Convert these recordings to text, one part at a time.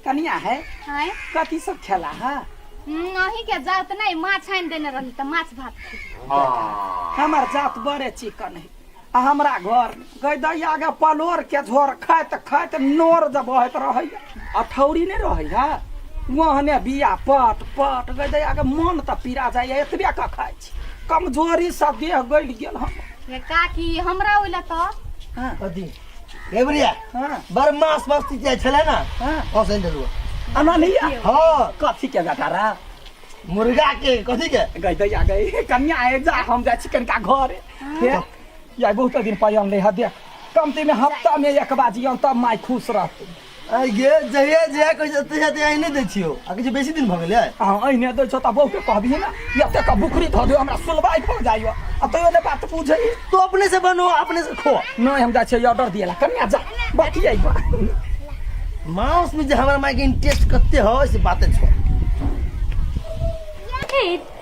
कनिया है आँय कथी सब खेला है अहीं के जात नहीं माछ आनि देने रहली तऽ माछ भात खेली। हमर जात बड़े चिकन है आ हमरा घर गै दैया गे पलोर के झोर खाइत खाइत नोर जब बहैत रहैया अठौरी नहि रहैया ओहने बिया पट पट गै दैया गे मन तऽ पीरा जाइया एतबे कऽ खाइ छी कमजोरी से देह गलि गेल हम हे काकी हमरा ओहि लए तऽ हाँ कथी हे बुढ़िया हाँ बड़ मास मस्ती जाइ छलै ने हाँ हँसै देलु अना नहीं हाँ कथी के बेटारा मुर्गा के कथी के गई दैया गई कन्या आए जा हम जाइ छी कनिका घरे हे या बहुत दिन पायल नहीं है देख कमती में हफ्ता में एक बाजी तब माय खुश रहतै आइ गे जहिया जहिया कहै छै तहिया तहिया नहि दै छियौ आ कहै छै बेसी दिन भऽ गेलै अहाँ अहिने दै छौ तऽ बहूके कहबिही ने एते के बुकरी धऽ दियौ हमरा सुलबाइ भऽ जाइयो आ तैयो नहि बात बुझै तू अपने से बनो अपने से खो नहि हम जाइ छियै ऑर्डर दिएला कनिया जा बतियै मांस में जे हमरा माय के इंटरेस्ट कते हो से बाते छोड़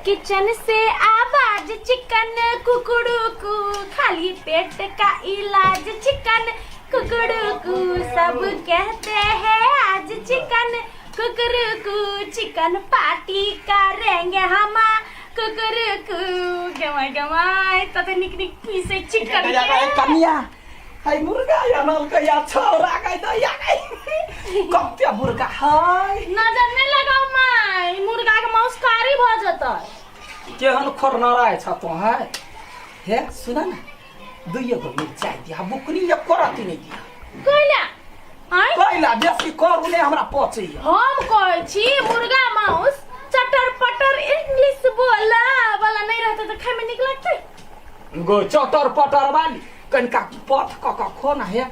किचन से आवाज चिकन कुकड़ू कू खाली पेट का इलाज चिकन कुकड़ू कू सब कहते हैं आज चिकन कुकड़ू कू चिकन पार्टी करेंगे हम कुकड़ू कू गमाय गमाय तते निक निक पीस है चिकन के कनिया है मुर्गा अनल कहिया छौरा गई दैया गई कते मुर्गा है नजर नहीं लगाओ माय मुर्गा के मांस कारी भ जतै केहन खोरनराय छ तो है हे सुन न दुइयो गो मिरचाइ दिया बुकनी एको रत्ती नहि दिया कैला आँय कैला बेसी करू नहि हमरा पचैया हम कहै छी मुर्गा मांस चटर पटर इंग्लिश बोला वाला नहीं रहते तऽ खाय में नीक लगतै गो चटर पटर वाली कनिका पथ कऽ कऽ खो न हे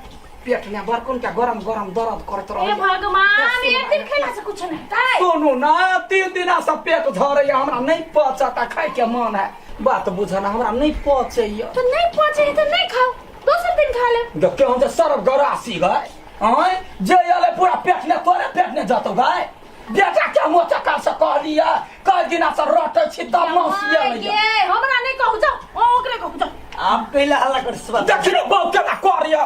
पेट में बड़कन के गरम गरम दर्द करैत हे रहैया भगवान एक दिन खेला से कुछ नहीं होतै सुनू न तीन दिना से पेट झरैया हमरा नहि पचत आ खाय के मन है बात बुझल हमरा नहि पचैया तो नहीं पचे है तो नहीं खाओ दोसर दिन खा ले देखियो हम तऽ सरब गरासी गए आँय जे अलै पूरा पेट ने तोरे पेट ने जतौ गए बेटा के मोचका से कहलियै कई दिना से रटै छी तब मौसी माय अलै गे हमरा नहीं कहू जाओ ओ ओकरे कहू जाओ आप कैला हल्ला कर सुबह देखी ने बहू केना करैया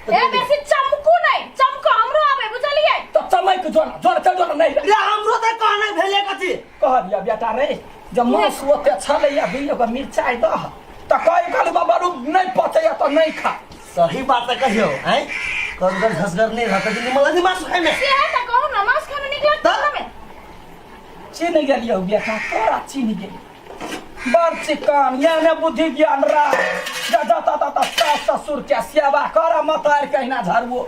ए बेसी चमकू नहीं चमको हमरो आबे बुझलिए तऽ चमैक जो न जो न चल जो न नहीं रे हमरो तऽ कहने भेले कथी कहलियै बेटा रे जब मांस ओते छलैया दुइयो गो मिरचाइ दह तऽ कहि कहलू बाबा नहि पचैया तऽ नहि खा सही बात तऽ कहियो हैं कसगर झसगर नहीं रहता कि निमन लगै मासु खाइ में से है त कहू ना मांस खाय में नीक लगतै तऽ? हमे चिन्ह गेलियौ बेटा तोरा चिन्ह गेली बड़ चिकन याने बुद्धि ज्ञान राख जा जा ता ता ता सास ससुर के सेवा कर मतार कहिना झरबो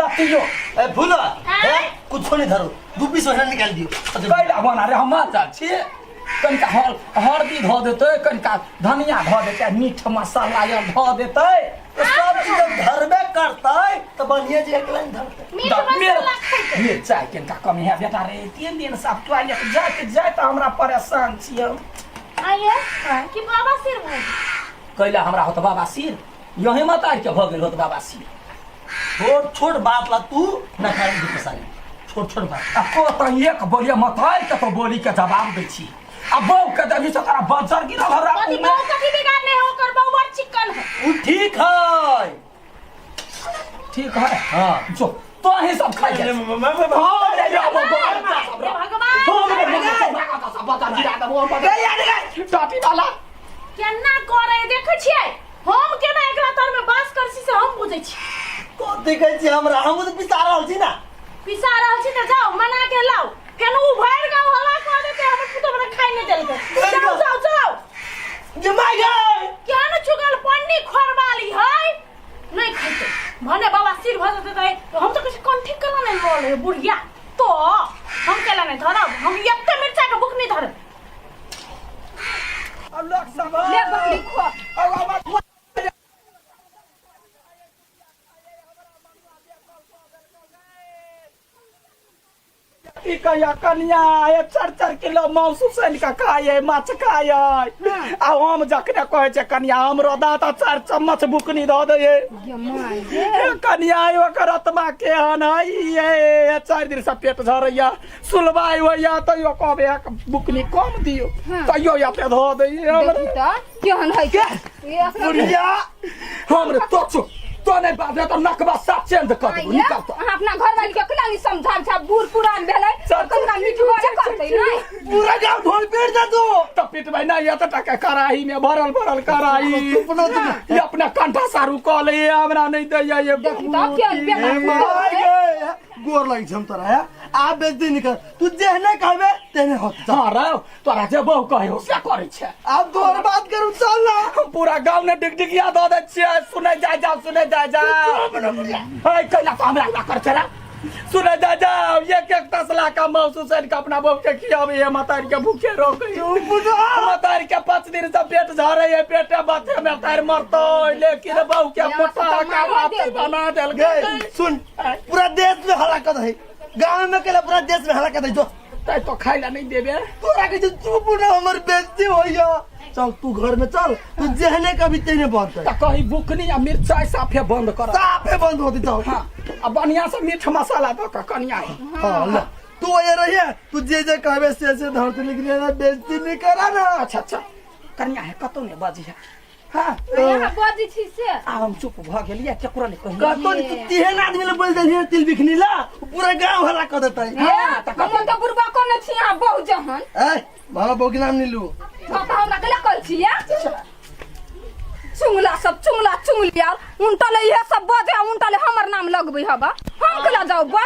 लतियो ए फूलो ए कुछो नहीं धरो दू पीस ओहिना निकाल दियो कैला बना रे हम मर छी कनिका हर हरदी धऽ देतै कनिका धनिया धऽ देतै मीठ मसाला आर धऽ देतै तो सब चीज जब धरबे करतै तो बढ़िया जे एकला नहीं धरतै मीट मसाला खैतै मिरचाइ कनिका कम है बेटा रे तीन दिन से टॉयलेट जाइत जाइत हमरा परेशान छियै आइए कि बाबा सिर भऽ गेल? कैला हमरा होत बाबा सिर यही मत आर के भऽ गेल होत बाबा सिर छोट छोट बात ला तू ना खाए के पसारी छोट छोट बात आ को त एक बोलिए मतार के तो बोली के जवाब दै छी आ बहू के देबी से तोरा बजर गिरल हमरा कथी मुँह में। बहू कथी बिगाड़ने है ओकर बहू बड़ चिकन है उ ठीक है ठीक है हाँ जो तो ही सब खाइ जा हाँ रे रे अब हे भगवान टाटी वाला केना करे देखै छियै हम केना एकरा तर में बास कर छी से हम बुझै छी कथी कहै छी हमरा हमहूँ तऽ पिसा रहल छी ना पिसा रहल छी तऽ जाउ मना के लाउ फेन उ भरि गाँव हल्ला कऽ देतै हमर पुतोह हमरा खाइ नहि देलकै भरि जाउ गाँव। जाउ जाउ जे माय गै केहन चुगल पन्नी खोरबाली है नहि खैतै भने बाबा सिर भऽ जेतै तऽ हम तऽ कहै छी कंठी केना नहि लऽ ले बुढ़िया तो हम केला नहि धरब हम एते मिरचाइके बुक नहि धरब अब लोग सब ले बकरी खो अब ई कहिया कनिया ये चार चार किलो मांस उसैन के खाय माछ खाय आ हम जखने कहै छै कनिया हमरो दाता चार चम्मच बुकनी दऽ दै गे माय गे ए कनिया ओकर आत्मा केहन है ये चारि दिन से पेट झरैया सुलबाइ होइया तैयो कहबै एक बुकनी कम दियौ तैयो एते धऽ दैये देखी हमरा तऽ केहन है के बुढ़िया हमरे तो चुप तो नहीं बाजबे तो नकबा साफ चेंज कर देबो निकल तो। अहाँ अपना घरवाली के केना नहीं समझाब छै बूढ़ पुरान भेलै चल, कतना मीठ गरे करतै नहीं पूरा गांव ढोल पीट दे तू। तो पिटबै ना ये तो टका कड़ाही में भरल भरल कड़ाही। चुप ना तू। ये अपना कंठा सारू कऽ ले हमरा नहीं दैया ये। देखी तऽ केहन बेकार ए माय गे, गोर लग छम तोरा है आ बेइज्जती निकल तू जेहने कहबे तेहने होत। हाँ रौ तोरा जे बहु कहे हो से करै छै। आब तोहर बात करू चल ना। हम पूरा गाँव ने डिगडिगिया दऽ दै छियै सुनै जाय जाओ सुनै जाय जाओ। है कैला तो हमरा हमरा कर चला सुनै जाय जाओ एक एक तसला का मौसू सैन के अपना बहू के खियाबे है मतार के भूखे रोके मतार के 5 दिन से पेट झरे है पेटे बाथे में तार मरतो लेकिन बहू के मोटा का भात बना देल गे सुन पूरा देश में हल्ला कर है गांव में केला पूरा देश में हल्ला कर है जो तै तो खाइ ला नहीं देबे। तोरा के चुप ना हमर बेइज्जती होइया। चल तू घर में चल तू जेहने कभी तेने बंद कर। त कहीं बुकनी आ मिरचाई साफे बंद कर। साफे बंद होती चल। हाँ आ बढ़िया से मीठ मसाला दऽ कऽ कनिया। हाँ ले तू ये रहिए तू जे जे कहबे से से धरते लेकिन ये बेइज्जती नहीं करा ना। अच्छा अच्छा कनिया है कतौ ने बाजी है। हाँ यहाँ बजै छी से। आब हम चुप भऽ गेलियै केकरो नहि कहियै। कतो नहीं तू तेहन आदमी ले बोल देलियै तिल बिखनी ला पूरा गांव हल्ला कर देतै। हाँ, तऽ हम तऽ बुढ़बा कोने छी अहाँ बहु जहन। ए बाबा बहू के नाम नहीं लू। हाँ, तऽ हमरा केला कहै छी या? चुंगला सब चुंगला चुंगली यार उनटले इहे सब बजे उनटले हमर नाम लगबै हबा हम केला जाउ बज।